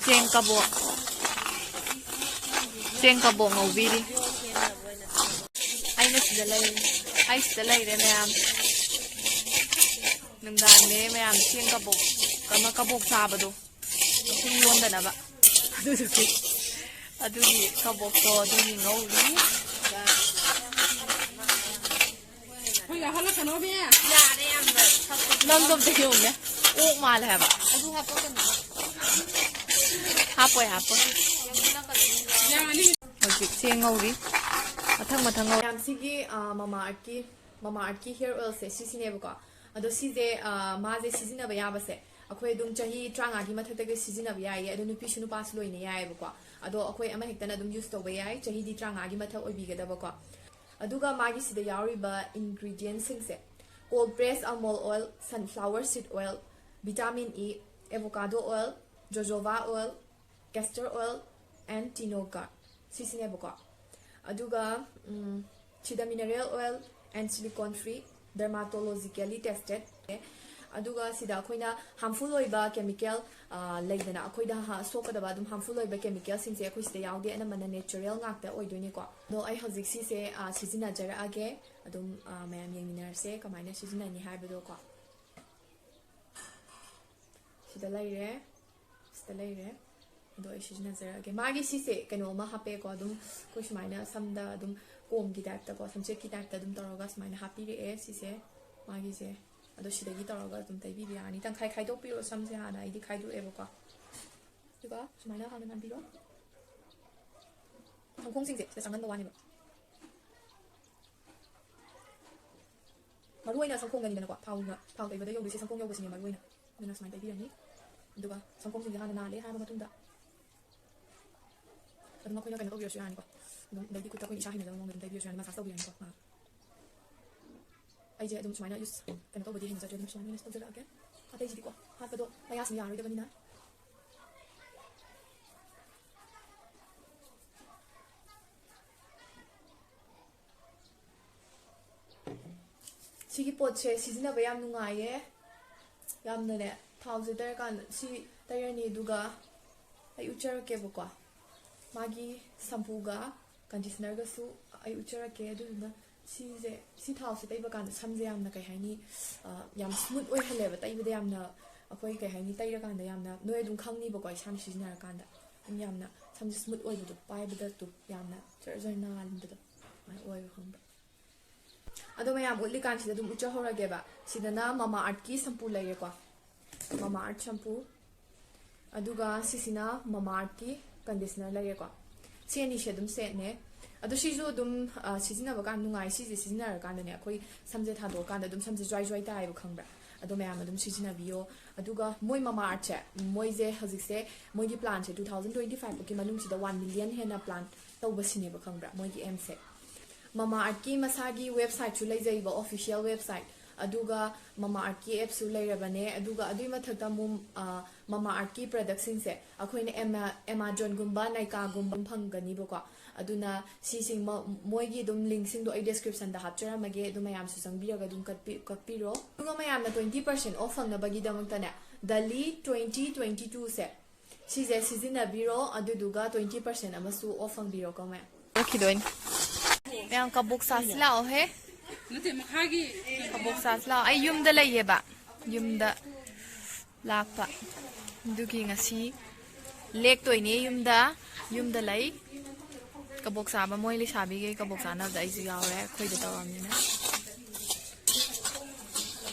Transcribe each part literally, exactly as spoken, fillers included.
ꯆꯦꯡ ꯀꯕꯣꯛ, ꯆꯦꯡ ꯀꯕꯣꯛ ꯉꯧꯕꯤꯔꯤ꯫ ꯑꯩꯅ ꯁꯤꯗ ꯂꯩ, ꯑꯩ ꯁꯤꯗ ꯂꯩꯔꯦ ꯃꯌꯥꯝ꯫ ꯅꯨꯡꯗꯥꯡꯅꯦ ꯃꯌꯥꯝ, ꯆꯦꯡ ꯀꯕꯣꯛ, ꯀꯃ-, ꯀꯕꯣꯛ ꯆꯥꯕꯗꯣ, ꯃꯈꯨꯝ ꯂꯣꯟꯗꯅꯕ꯫ ꯑꯗꯨꯗꯨꯒꯤ, ꯑꯗꯨꯒꯤ ꯀꯕꯣꯛꯇꯣ ꯑꯗꯨꯒꯤ ꯉꯧꯔꯤ꯫ ꯑꯗꯨꯒ ꯑꯩꯈꯣꯏ ꯌꯥꯎꯍꯜꯂꯛꯀꯅꯣꯃꯤ꯫ ꯅꯪꯗꯣ ꯑꯝꯇ ꯌꯦꯡꯉꯨꯅꯦ꯫ ꯑꯣꯛ ꯃꯥꯜꯂꯦ ꯍꯥꯏꯕ꯫ ꯑꯗꯨ ꯍꯥꯞꯄꯛꯀꯅꯨ꯫ ꯍꯥꯞꯄꯣꯏ, ꯍꯥꯞꯄꯣꯏ꯫ ꯌꯥꯅꯤ꯫ ꯍꯧꯖꯤꯛ ꯆꯦꯡ ꯉꯧꯔꯤ꯫ ꯃꯊꯪ ꯃꯊꯪ ꯉꯧ-, ꯃꯌꯥꯝ ꯁꯤꯒꯤ, ꯑ, ꯃꯃꯥ ꯑꯥꯔꯠꯀꯤ, ꯃꯃꯥ ꯑꯥꯔꯠꯀꯤ ꯍꯤꯌꯔ ꯑꯣꯏꯜꯁꯦ ꯁꯤꯁꯤꯅꯦꯕꯀꯣ꯫ ꯑꯗꯣ ꯁꯤꯁꯦ, ꯑ, ꯃꯥꯁꯦ ꯁꯤꯖꯤꯟꯅꯕ ꯌꯥꯕꯁꯦ ꯑꯩꯈꯣꯏ ꯑꯗꯨꯝ ꯆꯍꯤ ꯇꯔꯥꯃꯉꯥꯒꯤ ꯃꯊꯛꯇꯒꯤ ꯁꯤꯖꯤꯟꯅꯕ ꯌꯥꯏꯌꯦ꯫ ꯑꯗꯣ ꯅꯨꯄꯤꯁꯨ ꯅꯨꯄꯥꯁꯨ ꯂꯣꯏꯅ ꯌꯥꯏꯌꯦꯕꯀꯣ꯫ ꯑꯗꯣ ꯑꯩꯈꯣꯏ ꯑꯃ ꯍꯦꯛꯇꯅ ꯑꯗꯨꯝ ꯌꯨꯁ ꯇꯧꯕ ꯌꯥꯏ, ꯆꯍꯤꯗꯤ ꯇꯔꯥꯃꯉꯥꯒꯤ ꯃꯊꯛ ꯑꯣꯏꯕꯤꯒꯗꯕꯀꯣ꯫ ꯑꯗꯨꯒ ꯃꯥꯒꯤ ꯁꯤꯗ ꯌꯥꯎꯔꯤꯕ ingredientꯁꯤꯡꯁꯦ: cold press almond oil, sunflower seed oil, vitamin E, avocado oil, jojoba oil, castor oil and tinoka, ꯁꯤꯁꯤꯅꯦꯕꯀꯣ꯫ ꯑꯗꯨꯒ, ꯎꯝ, ꯁꯤꯗ mineral oil and silicone free, dermatologically tested꯫ ꯑꯗꯨꯒ ꯁꯤꯗ ꯑꯩꯈꯣꯏꯅ harmful ꯑꯣꯏꯕ chemical, ꯑ, ꯂꯩꯗꯅ, ꯑꯩꯈꯣꯏꯗ ꯍ-, ꯁꯣꯛꯀꯗꯕ ꯑꯗꯨꯝ harmful ꯑꯣꯏꯕ chemicalꯁꯤꯡꯁꯦ ꯑꯩꯈꯣꯏ ꯁꯤꯗ ꯌꯥꯎꯗꯦ, ꯑꯅꯝꯕꯅ natural ꯉꯥꯛꯇ ꯑꯣꯏꯗꯣꯏꯅꯦꯀꯣ꯫ ꯑꯗꯣ ꯑꯩ ꯍꯧꯖꯤꯛ ꯁꯤꯁꯦ, ꯑ, ꯁꯤꯖꯤꯟꯅꯖꯔꯛꯑꯒꯦ꯫ ꯑꯗꯨꯝ, ꯑ, ꯃꯌꯥꯝ ꯌꯦꯡꯃꯤꯟꯅꯔꯁꯦ ꯀꯃꯥꯏꯅ ꯁꯤꯖꯤꯟꯅꯅꯤ ꯍꯥꯏꯕꯗꯣꯀꯣ꯫ ꯁꯤꯗ ꯂꯩꯔꯦ, ꯁꯤꯗ ꯂꯩꯔꯦ꯫ ꯑꯗꯣ ꯑꯩ ꯁꯤꯖꯤꯟꯅꯖꯔꯛꯑꯒꯦ꯫ ꯃꯥꯒꯤ ꯁꯤꯁꯦ ꯀꯩꯅꯣ ꯑꯃ ꯍꯥꯞꯄꯦꯀꯣ, ꯑꯗꯨꯝ ꯑꯩꯈꯣꯏ ꯁꯨꯃꯥꯏꯅ ꯁꯝꯗ ꯑꯗꯨꯝ ꯀꯣꯝꯒꯤ typeꯇꯀꯣ, ꯁꯝꯆꯦꯠꯀꯤ typeꯇ ꯑꯗꯨꯝ ꯇꯧꯔꯒ ꯁꯨꯃꯥꯏꯅ ꯍꯥꯞꯄꯤꯔꯛꯑꯦ ꯁꯤꯁꯦ, ꯃꯥꯒꯤꯁꯦ꯫ ꯑꯗꯣ ꯁꯤꯗꯒꯤ ꯇꯧꯔꯒ ꯑꯗꯨꯝ ꯇꯩꯕꯤꯕ ꯌꯥꯔꯅꯤ꯫ ꯇꯪꯈꯥꯏ ꯈꯥꯏꯗꯣꯛꯄꯤꯔꯣ ꯁꯝꯁꯦ ꯍꯥꯟꯅ, ꯑꯩꯗꯤ ꯈꯥꯏꯗꯣꯛꯑꯦꯕꯀꯣ꯫ ꯑꯗꯨꯒ ꯁꯨꯃꯥꯏꯅ ꯍꯥꯟꯅ ꯅꯥꯟꯕꯤꯔꯣ꯫ ꯁꯝꯈꯣꯡꯁꯤꯡꯁꯦ ꯁꯤꯗ ꯆꯪꯍꯟꯕ ꯋꯥꯅꯦꯕ꯫ ꯃꯔꯨ ꯑꯣꯏꯅ ꯁꯝꯈꯣꯡꯗꯅꯤꯗꯅꯀꯣ, ꯊꯥꯎꯅ, ꯊꯥꯎ ꯇꯩꯕꯗ ꯌꯧꯗꯣꯏꯁꯦ ꯁꯝꯈꯣꯡ ꯌꯧꯕꯁꯤꯅꯦ ꯃꯔꯨ ꯑꯣꯏꯅ꯫ ꯑꯗꯨꯅ ꯁꯨꯃꯥꯏꯅ ꯇꯩꯕꯤꯔꯅꯤ꯫ ꯑꯗꯨꯒ ꯁꯝꯈꯣꯡꯁꯤꯡꯁꯦ ꯍꯥꯟꯅ ꯅꯥꯜꯂꯦ ꯍꯥꯏꯔꯕ ꯃꯇꯨꯡꯗ, ꯑꯗꯨꯝ ꯑꯩꯈꯣꯏꯅ ꯀꯩꯅꯣ ꯇꯧꯕꯤꯔꯁꯨ ꯌꯥꯅꯤꯀꯣ꯫ ꯑꯗꯨꯝ ꯑꯗꯩꯗꯤ ꯈꯨꯠꯇ ꯑꯩꯈꯣꯏꯅ ꯏꯁꯥ ꯍꯩꯅꯖꯕ ꯃꯑꯣꯡꯗ ꯑꯗꯨꯝ ꯇꯩꯕꯤꯔꯁꯨ ꯌꯥꯅꯤ, massage ꯇꯧꯕꯤꯔꯅꯤꯀꯣ ꯉꯥꯏꯍꯥꯛ꯫ ꯑꯩꯁꯦ ꯑꯗꯨꯝ ꯁꯨꯃꯥꯏꯅ use ꯀꯩꯅꯣ ꯇꯧꯕꯗꯤ ꯍꯩꯅꯖꯗ꯭ꯔꯦ, ꯑꯗꯨꯅ ꯁꯨꯃꯥꯏꯅ use ꯇꯧꯖꯔꯛꯑꯒꯦ꯫ ꯑꯇꯩꯁꯤꯗꯤꯀꯣ ꯍꯥꯠꯄꯗꯣ ꯃꯌꯥꯁꯤꯅ ꯌꯥꯔꯣꯏꯗꯕꯅꯤꯅ꯫ ꯁꯤꯒꯤ ꯄꯣꯠꯁꯦ ꯁꯤꯖꯤꯟꯅꯕ ꯌꯥꯝ ꯅꯨꯡꯉꯥꯏꯌꯦ꯫ ꯌꯥꯝꯅꯅꯦ, ꯊꯥꯎꯁꯦ ꯇꯩꯔꯀꯥꯟꯗ ꯁꯤ ꯇꯩꯔꯅꯤ, ꯑꯗꯨꯒ ꯑꯩ ꯎꯠꯆꯔꯛꯀꯦꯕꯀꯣ꯫ ꯃꯥꯒꯤ ꯁꯝꯄꯨꯒ ꯀꯟꯗꯤꯁꯅꯔꯒꯁꯨ ꯑꯩ ꯎꯠꯆꯔꯛꯀꯦ꯫ ꯑꯗꯨꯗꯨꯅ ꯁꯤꯁꯦ, ꯁꯤ ꯊꯥꯎꯁꯦ ꯇꯩꯕ ꯀꯥꯟꯗ ꯁꯝꯁꯦ ꯌꯥꯝꯅ, ꯀꯩ ꯍꯥꯏꯅꯤ, ꯑ, ꯌꯥꯝ ꯁ꯭ꯃꯨꯠ ꯑꯣꯏꯍꯜꯂꯦꯕ꯫ ꯇꯩꯕꯗ ꯌꯥꯝꯅ, ꯑꯩꯈꯣꯏ ꯀꯩ ꯍꯥꯏꯅꯤ, ꯇꯩꯔꯀꯥꯟꯗ ꯌꯥꯝꯅ, ꯅꯣꯏ ꯑꯗꯨꯝ ꯈꯪꯅꯤꯕꯀꯣ, ꯏꯁꯥꯅ ꯁꯤꯖꯤꯟꯅꯔꯀꯥꯟꯗ ꯑꯗꯨꯝ ꯌꯥꯝꯅ ꯁꯝꯁꯦ ꯁ꯭ꯃꯨꯠ ꯑꯣꯏꯕꯗꯣ, ꯄꯥꯏꯕꯗ ꯑꯗꯨꯝ ꯌꯥꯝꯅ ꯖꯔ ꯖꯔ ꯅꯥꯟꯕꯗꯣ ꯑꯗꯨꯃꯥꯏꯅ ꯑꯣꯏꯕ, ꯈꯪꯕ꯭ꯔꯥ? ꯑꯗꯣ ꯃꯌꯥꯝ ꯎꯠꯂꯤꯀꯥꯟꯁꯤꯗ ꯑꯗꯨꯝ ꯎꯠꯆꯍꯧꯔꯒꯦꯕ꯫ ꯁꯤꯗꯅ ꯃꯃꯥ ꯑꯥꯔꯠꯀꯤ ꯁꯝꯄꯨ ꯂꯩꯔꯦꯀꯣ, ꯃꯃꯥ ꯑꯥꯔꯠ ꯁꯝꯄꯨ꯫ ꯑꯗꯨꯒ ꯁꯤꯁꯤꯅ ꯃꯃꯥ ꯑꯥꯔꯠꯀꯤ ꯀꯟꯗꯤꯁꯅꯔ ꯂꯩꯔꯦꯀꯣ꯫ ꯁꯤ ꯑꯅꯤꯁꯦ ꯑꯗꯨꯝ ꯁꯦꯠꯅꯦ꯫ ꯑꯗꯣ ꯁꯤꯁꯨ ꯑꯗꯨꯝ, ꯑ, ꯁꯤꯖꯤꯟꯅꯕ ꯀꯥꯟꯗ ꯅꯨꯡꯉꯥꯏ꯫ ꯁꯤꯁꯦ ꯁꯤꯖꯤꯟꯅꯔꯀꯥꯟꯗꯅꯦ, ꯑꯩꯈꯣꯏ ꯁꯝꯁꯦ ꯊꯥꯗꯣꯛꯑꯀꯥꯟꯗ ꯑꯗꯨꯝ ꯁꯝꯁꯦ ꯖ꯭ꯋꯥꯏ ꯖ꯭ꯋꯥꯏ ꯇꯥꯏꯌꯦꯕ, ꯈꯪꯕ꯭ꯔꯥ? ꯑꯗꯣ ꯃꯌꯥꯝ ꯑꯗꯨꯝ ꯁꯤꯖꯤꯟꯅꯕꯤꯌꯣ꯫ ꯑꯗꯨꯒ ꯃꯣꯏ ꯃꯃꯥ ꯑꯥꯔꯠꯁꯦ, ꯃꯣꯏꯁꯦ ꯍꯧꯖꯤꯛꯁꯦ, ꯃꯣꯏꯒꯤ ꯄ꯭ꯂꯥꯟꯁꯦ two thousand twenty five ꯐꯥꯎꯒꯤ ꯃꯅꯨꯡꯁꯤꯗ one million ꯍꯦꯟꯅ ꯄ꯭ꯂꯥꯟ ꯇꯧꯕ ꯁꯤꯅꯦꯕ, ꯈꯪꯕ꯭ꯔꯥ? ꯃꯣꯏꯒꯤ ꯑꯦꯝꯁꯦ꯫ ꯃꯃꯥ ꯑꯥꯔꯠꯀꯤ ꯃꯁꯥꯒꯤ ꯋꯦꯕꯁꯥꯏꯠꯁꯨ ꯂꯩꯖꯩꯕ, ꯑꯣꯐꯤꯁꯤꯌꯦꯜ ꯋꯦꯕꯁꯥꯏꯠ꯫ ꯑꯗꯨꯒ ꯃꯃꯥ ꯑꯥꯔꯠꯀꯤ ꯑꯦꯞꯁꯨ ꯂꯩꯔꯕꯅꯦ꯫ ꯑꯗꯨꯒ ꯑꯗꯨꯒꯤ ꯃꯊꯛꯇ ꯑꯃꯨꯛ, ꯑ, ꯃꯃꯥ ꯑꯥꯔꯠꯀꯤ ꯄ꯭ꯔꯗꯛꯁꯤꯡꯁꯦ ꯑꯩꯈꯣꯏꯅ ꯑꯦꯃꯥ-, ꯑꯦꯃꯥꯖꯣꯟꯒꯨꯝꯕ, ꯅꯥꯏꯀꯥꯒꯨꯝꯕ ꯐꯪꯒꯅꯤꯕꯀꯣ꯫ ꯑꯗꯨꯅ ꯁꯤꯁꯤꯡ ꯃ-, ꯃꯣꯏꯒꯤ ꯑꯗꯨꯝ ꯂꯤꯡꯁꯤꯡꯗꯣ ꯑꯩ ꯗꯤꯁꯀ꯭ꯔꯤꯞꯁꯟꯗ ꯍꯥꯞꯆꯔꯝꯃꯒꯦ, ꯑꯗꯨ ꯃꯌꯥꯝꯁꯨ ꯆꯪꯕꯤꯔꯒ ꯑꯗꯨꯝ ꯀꯛꯄꯤ-, ꯀꯛꯄꯤꯔꯣ꯫ ꯑꯗꯨꯒ ꯃꯌꯥꯝꯅ twenty percent off ꯐꯪꯅꯕꯒꯤꯗꯃꯛꯇꯅꯦ, ꯗꯂꯤ twenty twenty twoꯁꯦ, ꯁꯤꯁꯦ ꯁꯤꯖꯤꯟꯅꯕꯤꯔꯣ, ꯑꯗꯨꯗꯨꯒ twenty percent ꯑꯃꯁꯨ off ꯐꯪꯕꯤꯔꯣꯀꯣ, ꯃꯌꯥꯝ꯫ ꯀꯛꯈꯤꯗꯣꯏꯅꯤ꯫ ꯃꯌꯥꯝ ꯀꯕꯣꯛ ꯆꯥꯁꯤ ꯂꯥꯛꯑꯣꯍꯦ꯫ ꯅꯠꯇꯦ, ꯃꯈꯥꯒꯤ ꯀꯕꯣꯛ ꯆꯥꯁꯤ ꯂꯥꯛꯑꯣ꯫ ꯑꯩ ꯌꯨꯝꯗ ꯂꯩꯌꯦꯕ, ꯌꯨꯝꯗ ꯂꯥꯛꯄ꯫ ꯑꯗꯨꯒꯤ ꯉꯁꯤ ꯂꯦꯛꯇꯣꯏꯅꯦ ꯌꯨꯝꯗ, ꯌꯨꯝꯗ ꯂꯩ꯫ ꯀꯕꯣꯛ ꯆꯥꯕ, ꯃꯣꯏ ꯂꯩꯁꯥꯕꯤꯈꯩ ꯀꯕꯣꯛ ꯆꯥꯅꯕꯗ ꯑꯩꯁꯨ ꯌꯥꯎꯔꯦ, ꯑꯩꯈꯣꯏꯗ ꯇꯧꯔꯝꯅꯤꯅ꯫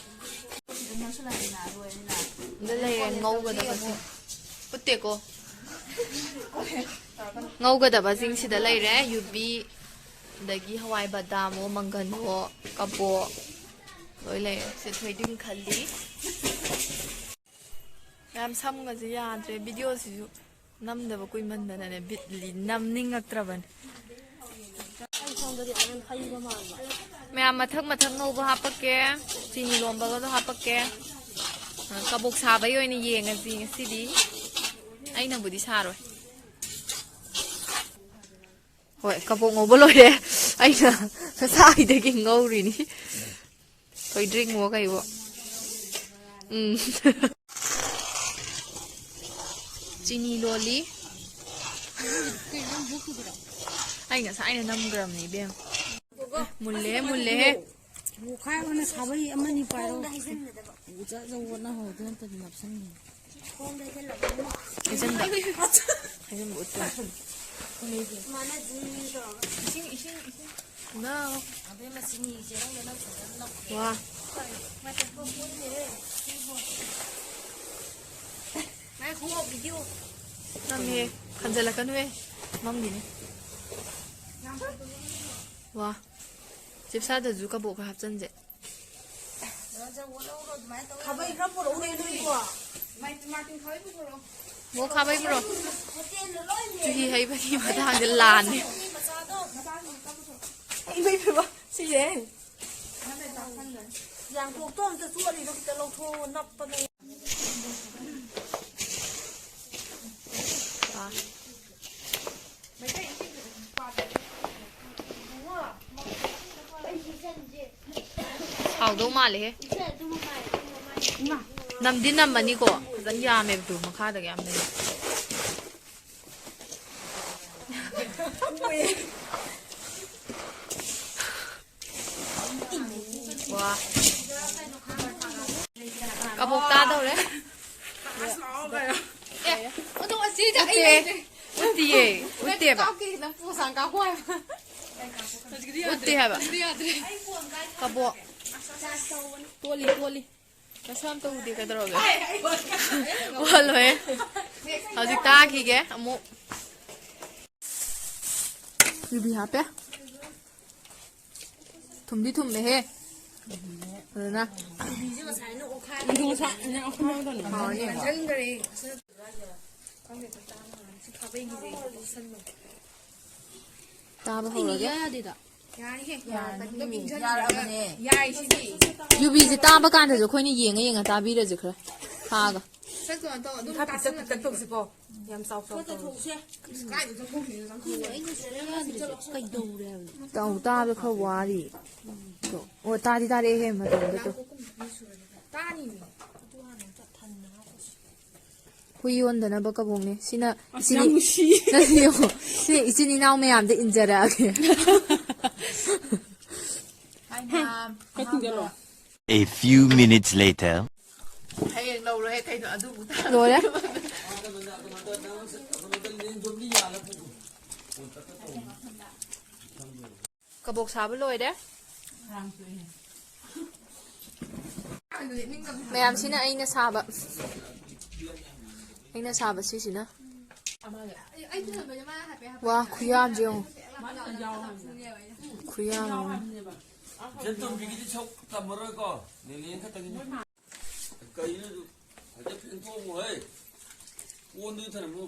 ꯑꯗ ꯂꯩꯔꯦ ꯉꯧꯒꯗꯕꯁꯤꯡ꯫ ꯎꯠꯇꯦꯀꯣ꯫ ꯉꯧꯒꯗꯕꯁꯤꯡꯁꯤꯗ ꯂꯩꯔꯦ, ꯌꯨꯕꯤ, ꯑꯗꯒꯤ ꯍꯋꯥꯏ ꯕꯗꯥꯝꯑꯣ, ꯃꯪꯒꯟꯑꯣ, ꯀꯕꯣꯛ, ꯂꯣꯏ ꯂꯩꯔꯦ꯫ ꯁꯦ ꯊꯣꯏꯗꯤꯡ ꯈꯜꯂꯤ꯫ ꯌꯥꯝ ꯁꯝꯒꯁꯦ ꯌꯥꯗ꯭ꯔꯦ, ꯚꯤꯗꯤꯑꯣꯁꯤꯁꯨ ꯅꯝꯗꯕ ꯀꯨꯏꯃꯟꯗꯅꯅꯦ, ꯕꯤꯠꯂꯤ ꯅꯝꯅꯤꯡꯉꯛꯇ꯭ꯔꯕꯅꯦ꯫ ꯃꯌꯥꯝ ꯃꯊꯛ ꯃꯊꯛ ꯉꯧꯕ ꯍꯥꯞꯄꯛꯀꯦ, ꯆꯤꯅꯤ ꯂꯣꯝꯕꯒꯗꯣ ꯍꯥꯞꯄꯛꯀꯦ꯫ ꯑ, ꯀꯕꯣꯛ ꯁꯥꯕꯩ ꯑꯣꯏꯅ ꯌꯦꯡꯉꯁꯤ ꯉꯁꯤꯗꯤ꯫ ꯑꯩꯅꯕꯨꯗꯤ ꯁꯥꯔꯣꯏ꯫ ꯍꯣꯏ, ꯀꯕꯣꯛ ꯉꯧꯕ ꯂꯣꯏꯔꯦ꯫ ꯑꯩꯅ ꯉꯁꯥꯏꯗꯒꯤ ꯉꯧꯔꯤꯅꯤ꯫ ꯊꯣꯏꯗ꯭ꯔꯤꯡꯑꯣ ꯀꯩꯑꯣ꯫ ꯎꯝ꯫ ꯆꯤꯅꯤ ꯂꯣꯜꯂꯤ꯫ ꯑꯩ ꯉꯁꯥꯏꯅ ꯅꯝꯈ꯭ꯔꯕꯅꯦ, ꯏꯕꯦꯝ꯫ ꯃꯨꯜꯂꯦ, ꯃꯨꯜꯂꯦꯍꯦ꯫ ꯈꯥꯏ ꯑꯣꯏꯅ ꯈꯥꯕꯩ ꯑꯃꯅꯤ ꯄꯥꯏꯔꯣ꯫ ꯎꯖꯥ ꯖꯧ ꯑꯣꯟꯅꯍꯧꯗꯅ ꯅꯠꯇꯗꯤ ꯅꯞꯁꯟꯅꯤ꯫ ꯍꯩꯖꯟꯕ꯫ ꯍꯩꯖꯟꯕ ꯎꯠꯄ꯫ ꯏꯁꯤꯡ, ꯏꯁꯤꯡ, ꯏꯁꯤꯡ꯫ No꯫ ꯋꯥ꯫ ꯅꯝꯃꯦ꯫ ꯈꯟꯖꯜꯂꯛꯀꯅꯨꯍꯦ꯫ ꯃꯝꯒꯤꯅꯤ꯫ ꯋꯥ꯫ ꯆꯤꯞꯁꯥꯗꯁꯨ ꯀꯕꯣꯛꯀ ꯍꯥꯞꯆꯟꯁꯦ꯫ ꯈꯥꯕꯩ ꯈꯔ ꯄꯨꯔꯛꯎꯅꯦ ꯅꯣꯏꯕꯣ꯫ ꯃꯣ ꯈꯥꯕꯩ ꯄꯨꯔꯛꯑꯣ꯫ ꯆꯨꯍꯤ ꯍꯩꯕꯒꯤ ꯃꯇꯥꯡꯗ ꯂꯥꯟꯅꯦ꯫ ꯏꯃꯩ ꯄꯦꯝꯃ, ꯁꯤꯁꯦ꯫ ꯌꯥꯡꯀꯣꯛꯇꯣ ꯑꯝꯇ ꯆꯣꯠꯂꯤꯗꯣ ꯈꯤꯇ ꯂꯧꯊꯣꯛꯑꯣ, ꯅꯞꯄꯅꯦ꯫ ꯍꯥꯎꯗꯧ ꯃꯥꯜꯂꯦꯍꯦ꯫ ꯅꯝꯗꯤ ꯅꯝꯃꯅꯤꯀꯣ, ꯐꯖꯅ ꯌꯥꯝꯃꯦꯕ ꯇꯨ ꯃꯈꯥꯗꯒ ꯌꯥꯝ ꯂꯩ꯫ ꯋꯥ꯫ ꯀꯕꯣꯛ ꯇꯥꯗꯧꯔꯦ꯫ ꯑꯦ, ꯑꯗꯣ ꯑꯁꯤꯗ ꯑꯩ ꯎꯠꯇꯦ꯫ ꯂꯩꯔꯦ꯫ ꯎꯠꯇꯤꯌꯦ꯫ ꯅꯠꯇꯦ, ꯎꯠꯇꯦꯕ꯫ ꯀꯥꯞꯀꯦ ꯈꯤꯇꯪ ꯄꯨ ꯁꯥꯡ ꯀꯥꯞꯈꯣ ꯍꯥꯏꯕ꯫ ꯎꯠꯇꯦ ꯍꯥꯏꯕ꯫ ꯑꯗꯨꯗꯤ ꯌꯥꯗ꯭ꯔꯦ꯫ ꯀꯕꯣꯛ꯫ ꯇꯣꯜꯂꯤ, ꯇꯣꯜꯂꯤ꯫ ꯀꯩꯁꯨ ꯑꯝꯇ ꯎꯗꯦ, ꯀꯩꯗꯧꯔꯒꯦ? ꯎꯍꯜꯂꯣꯏꯌꯦ꯫ ꯍꯧꯖꯤꯛ ꯇꯥꯈꯤꯒꯦ ꯑꯃꯨꯛ꯫ ꯌꯨꯕꯤ ꯍꯥꯞꯄꯦ꯫ ꯊꯨꯝꯗꯤ ꯊꯨꯝꯃꯦꯍꯦ꯫ ꯐꯖꯅ꯫ ꯍꯥꯎꯔꯅꯤ꯫ ꯇꯥꯕ ꯍꯧꯔꯒꯦ꯫ ꯌꯥꯔꯦꯍꯦ꯫ ꯌꯥꯔꯕꯅꯦ꯫ ꯌꯥꯏ ꯁꯤꯗꯤ꯫ ꯌꯨꯕꯤꯁꯦ ꯇꯥꯕ ꯀꯥꯟꯗꯁꯨ ꯑꯩꯈꯣꯏꯅ ꯌꯦꯡꯉ ꯌꯦꯡꯉ ꯇꯥꯕꯤꯔꯁꯦ ꯈꯔ ꯊꯥꯛꯑꯒ꯫ ꯁꯠ ꯀꯩꯅꯣ ꯇꯧ, ꯑꯗꯨꯝ ꯃꯈꯥ ꯄꯤꯛꯇꯛ ꯄꯤꯛꯇꯛ ꯇꯧꯁꯤꯀꯣ꯫ ꯌꯥꯝ ꯆꯥꯎ ꯆꯥꯎ ꯇꯧꯔꯣꯏ꯫ ꯀꯥꯏꯗ ꯆꯠꯊꯣꯛꯈ꯭ꯔꯤꯅꯣ ꯈꯪꯗꯦ꯫ ꯑꯩꯅ ꯁꯨꯡꯌꯥ ꯌꯥꯗ꯭ꯔꯤꯁꯦ ꯀꯩꯗꯧꯔꯦ ꯍꯥꯏꯕꯅꯣ? ꯇꯥꯎ ꯇꯥꯕ ꯈꯔ ꯋꯥꯔꯤ꯫ ꯑꯣ, ꯇꯥꯗꯤ ꯇꯥꯔꯛꯑꯦꯍꯦ ꯃꯇꯣꯝꯗ ꯇꯨ꯫ ꯇꯥꯅꯤꯃꯤ꯫ ꯑꯗꯨ ꯍꯥꯟꯅ ꯑꯝꯇ ꯊꯟꯅ ꯍꯥꯞꯄꯁꯤ꯫ ꯍꯨꯏ ꯌꯣꯟꯗꯅꯕ ꯀꯕꯣꯛꯅꯦ꯫ ꯁꯤꯅ ꯑꯁ, ꯏꯆꯤꯟ-, ꯌꯥꯝ ꯅꯨꯡꯁꯤ꯫ ꯅꯠꯇꯦ, ꯌꯦꯡꯉꯣ꯫ ꯁꯤꯅ ꯏꯆꯤꯟ ꯏꯅꯥꯎ ꯃꯌꯥꯝꯗ ꯏꯟꯖꯔꯛꯑꯒꯦ꯫ ꯍꯥꯏ ꯃꯌꯥꯝ, ꯀꯩ ꯊꯤꯟꯖꯜꯂꯣ? ꯑꯍꯥꯟꯕ꯫ A few minutes later. ꯍꯌꯦꯡ ꯂꯧꯔꯣꯍꯦ ꯀꯩꯅꯣ ꯑꯗꯨꯕꯨ ꯇꯥ-, ꯂꯣꯏꯔꯦ꯫ ꯀꯕꯣꯛ ꯁꯥꯕ ꯂꯣꯏꯔꯦ꯫ ꯃꯌꯥꯝꯁꯤꯅ ꯑꯩꯅ ꯁꯥꯕ, ꯑꯩꯅ ꯁꯥꯕ ꯁꯤꯁꯤꯅ꯫ ꯋꯥ, ꯈꯨꯌꯥꯝꯁꯦ ꯌꯦꯡꯉꯣ꯫ ꯈꯨꯌꯥꯝ ꯑꯃ꯫ ꯏꯆꯟ ꯇꯣꯝꯕꯤꯒꯤꯗꯤ ꯁꯛ ꯇꯝꯃꯔꯣꯏꯀꯣ? ꯂꯦꯂꯦꯟ ꯈꯛꯇꯪꯒꯤꯅꯤ꯫ ꯀꯩꯅꯣ ꯑꯗꯨ? ꯍꯥꯏꯐꯦꯠ ꯐꯦꯡꯊꯣꯛꯑꯝꯃꯣꯍꯦ꯫ ꯀꯣꯟꯗꯨ ꯊꯅꯝꯃꯨ꯫